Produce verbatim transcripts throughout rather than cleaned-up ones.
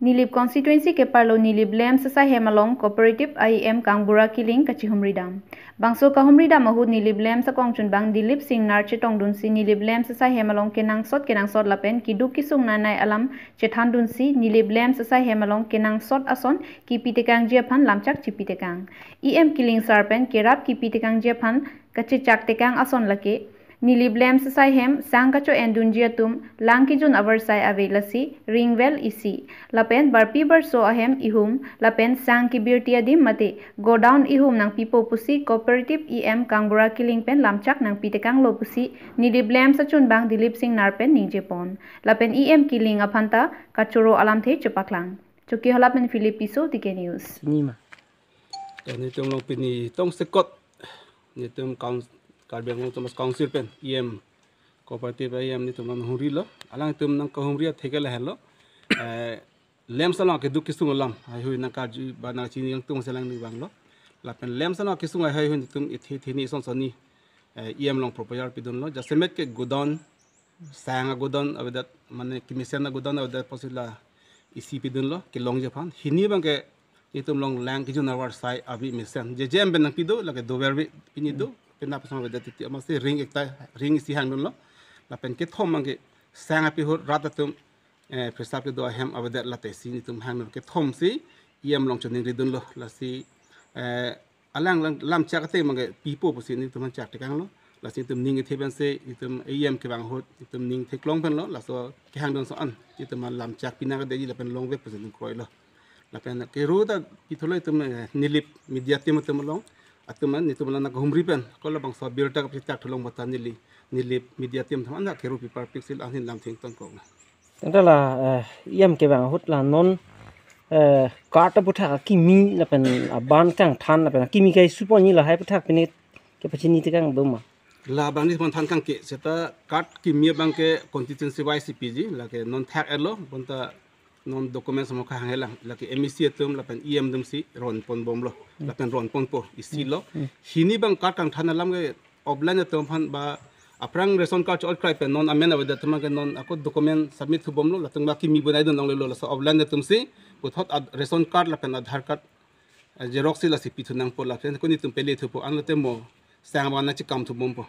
Nilip constituency keparlo Nilip LAMPS asai hem along Cooperative E M Kangbura Killing kachihumri dam. Bangso kahumri dam ahut Nilip LAMPS akongchunbang Dilip Singnar chetong dunsi Nilip LAMPS asai hem along kenangsot kenangsot lapen keduk kesung nai nai alam chethan dunsi Nilip LAMPS asai hem along kenangsot ason kipi tekangji aphan lamchak chipi tekang. E M Killing sar pen kerap kipi tekangji aphan kachechak tekang ason lake Nilip LAMPS asai hem sang kacho-en dunji atum lang kejun avarsai ave, lasi ring well isi. Lapen barpi barso ahem ihum lapen sang kebirti adim mate godown ihum nangpipo pusi Cooperative E M Kangbura Killing pen lamchak nangpi tekanglo pusi Nilip LAMPS achunbang Dilip Singnar pen ningjepon. Lapen E M Killing aphanta kachoro alamthe chepaklang. Chokihola pen Philip Tisso, T K News. Nima. Netum along pini tongsekot netum Coun-, Karbi Anglong Autonomous Council pen E M, Cooperative E M netum along humrilo. Alangtum nangkahumri atheke lahelo. Eh, LAMPS along keduk kesung alam haihui nangkarju ba nangchini yang tung selang ni banglo. Lapen LAMPS along kesung haihui netum ithi thini son soni, eh, E M along proposal pidunlo. Jasemet ke godown, sang agodown avedet, mane kemesen agodown avedet apotsi la isi pidunlo kelongji aphan. Hini abangke netum along lang kejun avarsai ave mesen. Jejem pen nangpido, lake dover ave pini do, penap asong avedet titi amatsi ring ekta, ring isi hangdunlo. Lapen kethom abangke sang api ahut rat atum, eh, phersap kedo ahem avedet late si netum hangdun, kethom si E M along choningridunlo. Lasi, eh, alang lang lamchak ate abangke pipo pusi netum lamchak tekanglo. Lasi netum ning kethe pensi netum E M kevang ahut netum ning theklong penlo. Laso kehangdun ason netum lamchak pinang kedeji lapen longve pusi netum kroilo. Lapen kero ta pithulo netum, eh, Nilip media team atum along, atum an netum along nangkahumri pen ko labangso birta kapachechak thulong mata neli Nilip media team atum an kero pipar pik si la ahin lam thengtong kok na. Tangte la, eh, E M kevang ahut la non, eh, card aputhak akimi lapen aban kangthan lapen akimi kai suponji lahai aputhak pine kepachini tekang doma. Labang netum aphan than kangke seta card kimi abangke constituency wise piji, lake non thak elo bonta non documents mo kahang helang, lake M A C atum lapen E M atum si ronpon bomlo, lapen ronponpo isi lo. Hmm. Hini abang card kangthan alam ke offline atum aphan ba aphrang ration card chot krai pen non amen avedet atum ke non ako document submit thu bomlo, latum ba kimi bonai dun longlelo, laso offline atum si puthot ad-, ration card lapen Aadhaar card, eh, xerox si lasi pithu nangpo lapen ko netum pele thupo, anlote mo sang abang nangchekam thu bompo.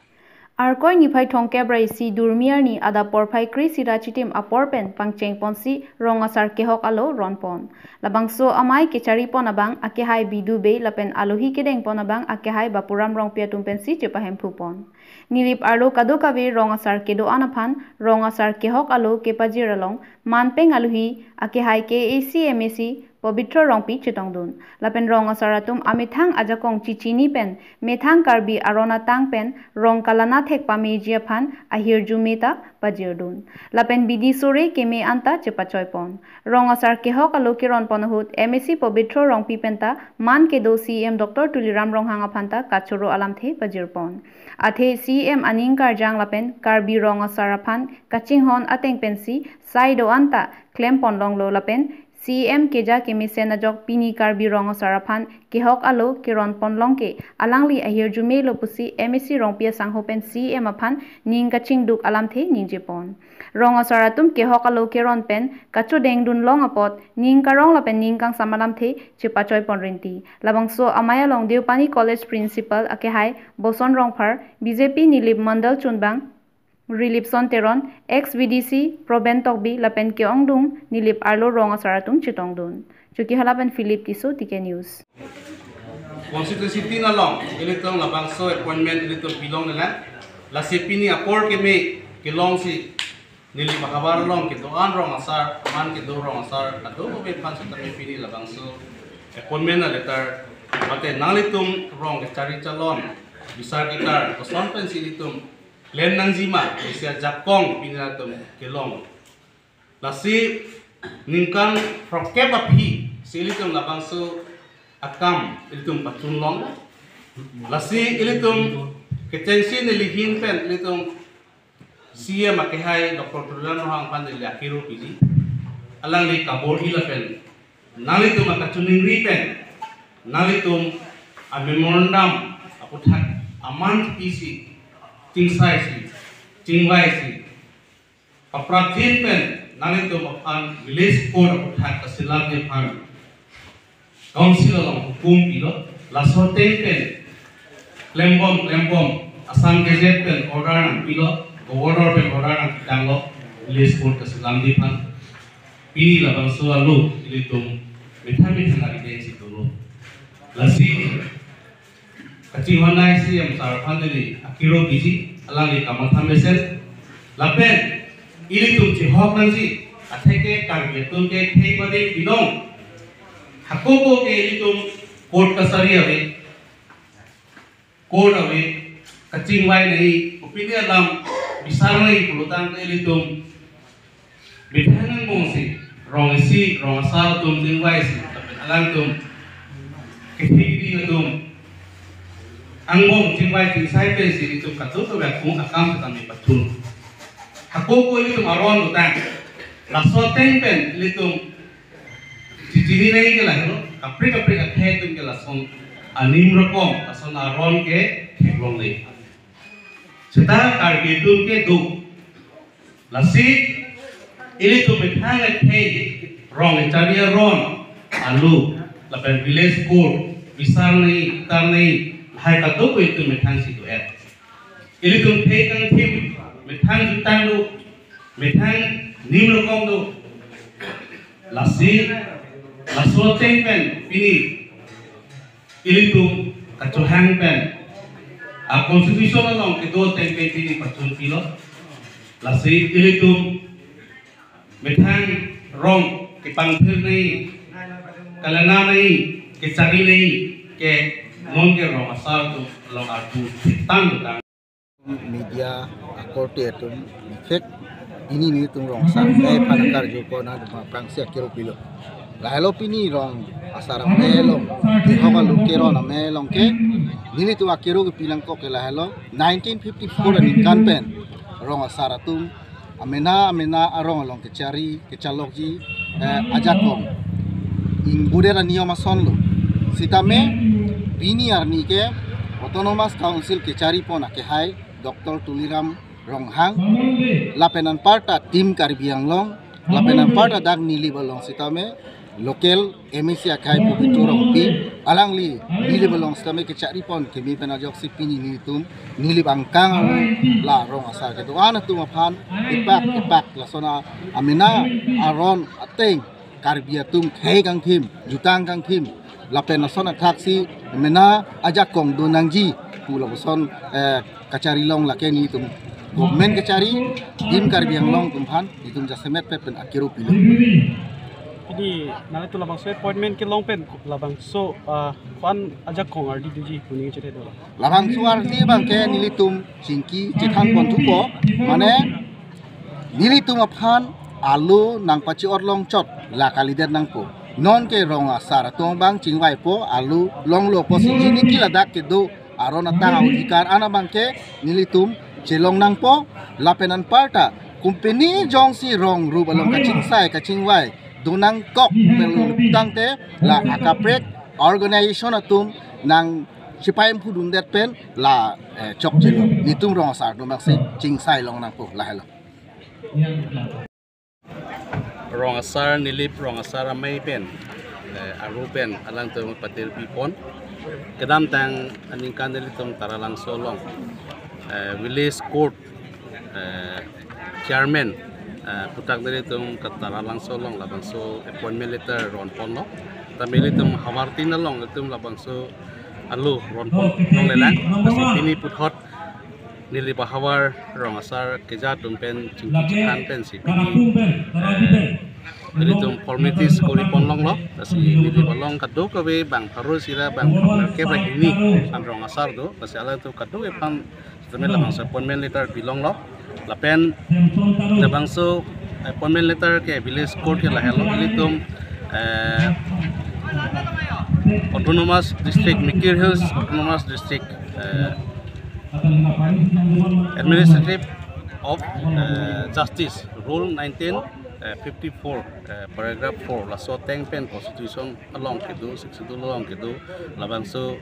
Arkoi niphai thomkep ra isi Durmi arni adap porphai kre-isi ra chitim apor pen pangchengponsi rong asar kehok alo ronpon. Labangso amei kecharipon abang akehai Bidu Bey lapen alohi kedengpon abang akehai Bapuram Rongpi atum pensi chepahemphupon. Nilip arlo kadokave rong asar kedo-an aphan rong asar kehok alo kepajir along manpeng alohi akehai K A A C M A C Pobitro Rongpi chetongdun. Lapen rong asar atum amethang ajakong chichini pen methang Karbi aron atang pen rong kalana thek pameji aphan ahirjume ta pajirdun. Lapen bidi sore keme anta chepachoipon. Rong asar kehok alo keronpon ahut M A C Pobitro Rongpi penta man kedo C E M Doctor Tuliram Ronghang aphanta kachoro alamthe pajirpon. Athe C E M aning karjang lapen Karbi rong asar aphan kachinghon ateng pensi sai do-an ta klempon longlo lapen C E M keja kemesen ajok pini Karbi rong asar aphan kehok alo keronpon longke alangli ahirjume lo pusi M A C Rongpi asangho pen C E M aphan ning kachingduk alamthe ningjepon. Rong asar atum kehok alo keron pen kachodengdun long apot ning karong lapen ning kangsam alamthe chepachoipon rinti. Labangso amei along Deopani College Principal akehai Boson Rongphar, B J P Nilip Mandal chunbang Rilipson Teron, ex V D C Proben Tokbi lapen ke-ongdung Nilip arlo rong asar atum chetongdun. Chokihola pen Philip Tisso, T K News. Constituency tin along ilitum labangso appointment ilitum pilonglelang. Lasi pini apor keme kelongsi Nilip ahavar along kedo-an rong asar, man kedo rong asar, kadokave aphan sitame pini labangso appointment aletter mate nanglitum rong kechari chalon bisar kitar koson pensi ilitum klem nangjima, isi ajakong pini latum kelong. Lasi ningkan throkkep aphi si ilitum labangso akam ilitum pachunlong. Lasi ilitum kechengsi neli ahin pen ilitum C E M akehai Doctor Tuliram Ronghang aphan neli akero piji. Alangli kabor-i lapen nanglitum akachiningri pen nanglitum amemorandum aputhak aman pisi, chingsaisi, chingvaisi, paprapjin pen Nanglitum aphan village court aputhak kaselamji aphan council along hukum pilo, laso ateng pen klembom klembom Assam Gazette pen order nangpilo, governor pen order nangpitanglo, village court kaselamji aphan. Pini labangso alo ilitum methang methang ari dengsi dolo. Lasi kachinghon nai C M sir aphan neli akiro piji, alangli kamatha mesen. Lapen ilitum chihok nangji, atheke Karbi atum ke khei pading binong. Hako ko ke ilitum court kachari ave, court ave, kachingvai nai, opini alam bisar nai pulotangte ilitum methang angbongsi, rong isi, rong asar atum chingvaisi, alangtum kethe keding atum angbong chingvai chingsai pensi ilitum kadokave akung akam setame pachun. Hako ko ilitum aron dotang, laso ateng pen ilitum chichini nai ke lahelo, kaprek kaprek akhei atum ke lason anim rokom, lason aron ke theklongle. Seta Karbi atum ke do. Lasi ilitum methang akhei, rong kachari aron, alo, lapen village court, bisar nai, tar nai, lahai kadokave itum methangsi do-et. Ilitum khei kangthim, methang jutang do, methang nim rokom do. Lasi, laso ateng pen pini ilitum kachohang pen, a constitution along kedo ateng pen pini pachun pilo. Lasi ilitum methang rong kepangthir nai, kalana nai, kachari nai, ke non ke rong asar atum along arpu tang tang. Media akorte atum, bikhek pini nelitum rong asar amei aphan karju pon atum aphrangsi akiro pilo. Lahelo pini rong asar amei along, chihok alo keron amei along ke, nelitum akiro kepi nangkok ke lahelo, nineteen fifty-four aningkan pen rong asar atum amena amena arong along kachari kachalokji, eh, ajakong ingbuder aniyom asonlo. Sitame pini arni ke Autonomous Council kachari pon akehai Doctor Tuliram Ronghang, lapen anparta Team Karbi Anglong, lapen anparta dak Nilip along sitame local M A C akhai Pobitro Rongpi, alangli Nilip along sitame kachari pon keme pen ajoksi pini nelitum Nilip angkang along la rong asar kedo-an atum aphan ipak ipak lason amena aron ateng Karbi atum khei kangthim, jutang kangthim, lapen lason athaksi mena ajakong do nangji pu lapuson, eh, kachari long lake nelitum government kachari, Team Karbi Anglong atum aphan nelitum jasemet pet pen akiro pilo. Pini nanglitum labangso appointment kelong pen labangso, ah, ko-an ajakong ardi doji kuning chere dola. Labangso ardi abang ke nelitum chingki chethan pon thupo, mane nelitum aphan alo nangpachi-or longchot la kalidet nangpo. Non ke rong asar atum abang chingvaipo, alo longlo pusi jini ke ladak kedo aron atang a-odhikar an abang ke nelitum chelong nangpo, lapen anparta company jongsi rong rup along kachingsai kachingvai do nangkok pen lo putangte la akaprek organization atum nangchepai phudundet pen la, eh, chokchelo. Nelitum rong asar atum abangsi chingsai long nangpo, lahelo. Rong asar Nilip, rong asar amei pen, eh, aru pen alangtum patirpi pon. Kedamtang aningkan nelitum Taralangso along, eh, village court, eh, chairman, eh, aputhak nelitum ke Taralangso along labangso appointment letter ron ponlo. Tame nelitum havartin along nelitum labangso alo ron pon longlelang. Lasi pini puthot Nilip ahavar rong asar keja atum pen chingki chethan pensi pini, eh, nelitum formalities kori pon longlo. Lasi Nilip along kadokave bang pharo isi ra bang pharo kep ra hini an rong asar do. Lasi alangtum kadokave aphan sitame labangso appointment letter pilonglo. Lapen labangso appointment letter ke village court ke lahelo, nelitum, eh, Autonomous District, Mikir Hills Autonomous District, eh, Administrative of, eh, Justice Rule nineteen, eh, fifty-four, eh, paragraph four, laso ateng pen Constitution along kedo, Sixth Schedule along kedo, labangso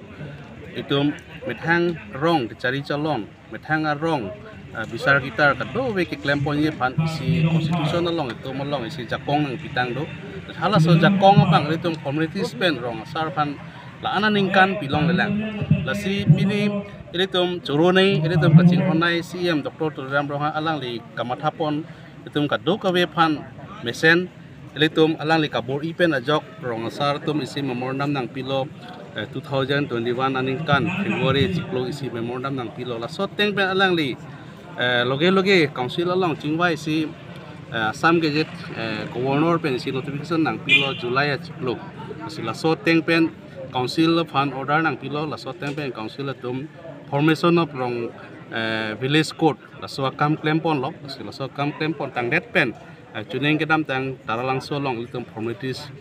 itum methang rong kachari chalon, methang arong, ah, bisar kitar kadokave keklem ponji aphan isi constitution along itum along isi jakong nangpitang do. Halaso jakong abang ilitum formalities pen rong asar aphan la-an aningkan pilonglelang. Lasi pini ilitum choro nei, ilitum kachinghon nei, C E M Doctor Tuliram Ronghang alangli kamatha pon itum kadokave aphan mesen, ilitum alangli kabor-i pen ajok rong asar atum isi memorandum nangpilo, eh, two thousand twenty-one aningkan February chiklo isi memorandum nangpilo. Laso ateng pen alangli, eh, loge loge council along chingvai isi, eh, Assam Gazette, eh, Governor pen isi notification nangpilo July achiklo. Lasi laso ateng pen council aphan order nangpilo, laso ateng pen council atum formation of rong, eh, village court, laso akam klem ponlo. Lasi laso akam klem pon tangdet pen, eh, chuning kedamtang Taralangso along ilitum formalities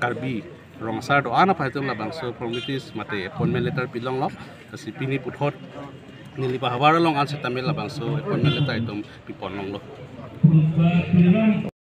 Karbi rong asar do-an aphan itum labangso formalities mate appointment letter pilonglo. Lasi pini puthot neli pahavar along an setame labangso appointment letter itum piponlonglo.